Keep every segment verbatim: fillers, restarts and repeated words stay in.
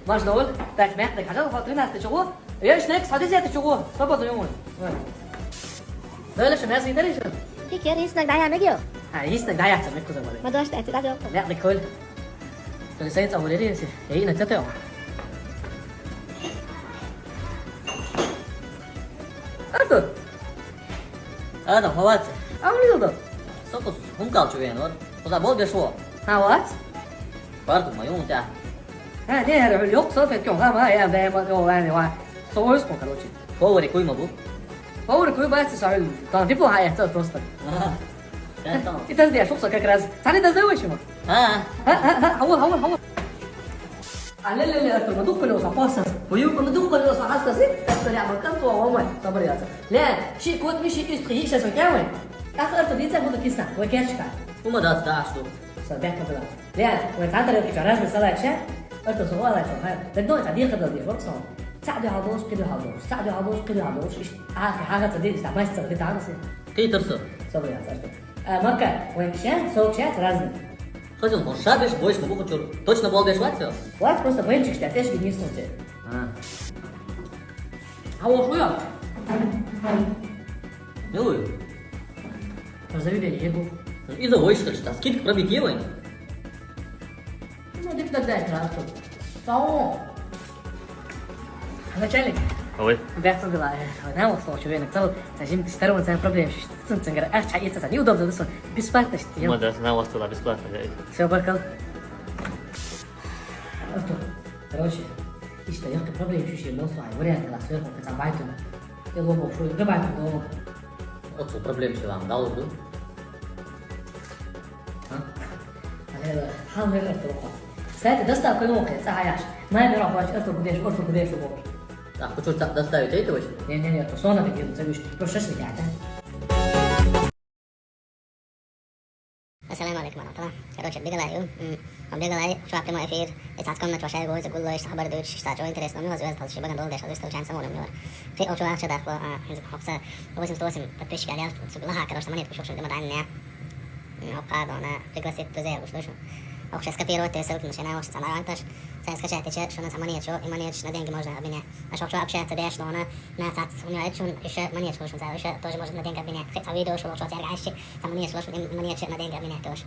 Маш доволь? Так, мягко, хажал, хо, тринадцать чего? Я ж некс, ходи, это чего? Свободно ему. Дальше мясо и дальше. Пикер, есть иногда я мегио. А, есть иногда я, це мягко завали. Мадош, это да, да. Мягко, коль. То есть, это уже резь. Ей, на это. Артур. Адам, хавац. А, он видел, да? Сокус, хумкал чувен, вот. Куда бол бешло? А, вот. Парк, мою, у тебя. А, не, я лёг, софе, кён, га, ма, я, да, я, ма, я, ма. Соус, короче. Повар, куй, могу. Повар, куй, бать, соус. Там, ты плохая, это просто. Ага. Это там. И ты здесь, что как раз. Сами ты знаешь, ма? А. А, а, а, а, вот, а, вот, а, вот. А, لا، لا، لا، أكل مدوق كله صفاصة. ويوم مدوق كله صفاصة، زين. أكل يا مكان تو، هو ما. صبر يا زين. لا، شيء كوت مشي يستخي، شيء شو كاوي. آخر أرتو بيتزا، مدة كيسة، وكاشكا. وما داس داعش دو. صدق، ما داس. لا، وين تعال ترى كيف راس مسألة شيء. أرتو سؤال شو، هاي. بدنا تعديل قدر دي، فرصة. ساعدوا على دوش، قدوا على دوش. ساعدوا على دوش، قدوا على دوش. إيش؟ آه، في حاجة تعديل، إيش تعمل، تعديل، تعديل. قيتر سر. صبر يا زين. آه، مكة، وين شيء، صوت شيء، رزق. Хозин, он шабеш, боеш, мы буху чур. Точно бол беш ватсё? Вот просто боем чик, что ты же не сунце. А. А вот хуя. Милую. Позови Бельгию. Из-за войска, что скидка пробитьевая. Ну, ты тогда это, а что? Сау. Начальник. Ой. Бяхту была. Нам слово чувенок. Цел, сажим, старому цен проблем. Цен, цен, говорит, ах, чай, это неудобно, что бесплатно, что Ну да, на вас была бесплатно, да. Всё, баркал. Артур, короче, ишта, ёхка проблема чуши, мол, суай, вариант, ла, сверху, как обайту. Я лобо, что, габайту, но. Отсу проблема чила, да, лобо? А? А, э, хал, э, Артур, кстати, доставка лока, это, а, я ж. Номер, а, бач, Артур, куда ж, Артур, куда ж, лобо? А, хочу так доставить, это вообще? Не, не, не, то сона, так, это, видишь, просто шашлык, а, да? السلام عليكم ورحمة الله. Короче, бегала ю. М, он бегала ю, чувак, прямой эфир. И цацком на чувашай гой, за гулло, и сахабар дуч, что чего интересно. Мне вас звезд, палчи, баган дол, деш, а звезд, чан самурим, не вар. Хи, о, чувак, чё, да, хо, а, из хокса, восемьдесят восемь подписчика, а я, сука, лаха, короче, монетку, шок, шок, дема, дай мне. М, о, кадо, на, пригласить друзей, уж слышу. Ох, сейчас скопировать, ты ссылку, начинаю, ох, сейчас она, анташ. Сейчас скачать, ты чё, что на самонет, чё, и монет, на деньги можно обменять. А шок, чё, общаться, деш, но она, на, цац, у меня, это, ещё монет, слушай, ещё тоже можно на деньги обменять. Хотя видео, что, чё, тягайщик, Самонет, слушай, им, монет, на деньги обменять тоже.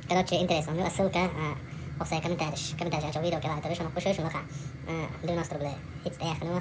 Короче, интересно. Ну, а ссылка, а, ох, комментарий, комментарий, а чё, видео кидаю, то вышел, ну, кушаешь, ну, ха. А, девяносто рублей. Хит стоях, ну,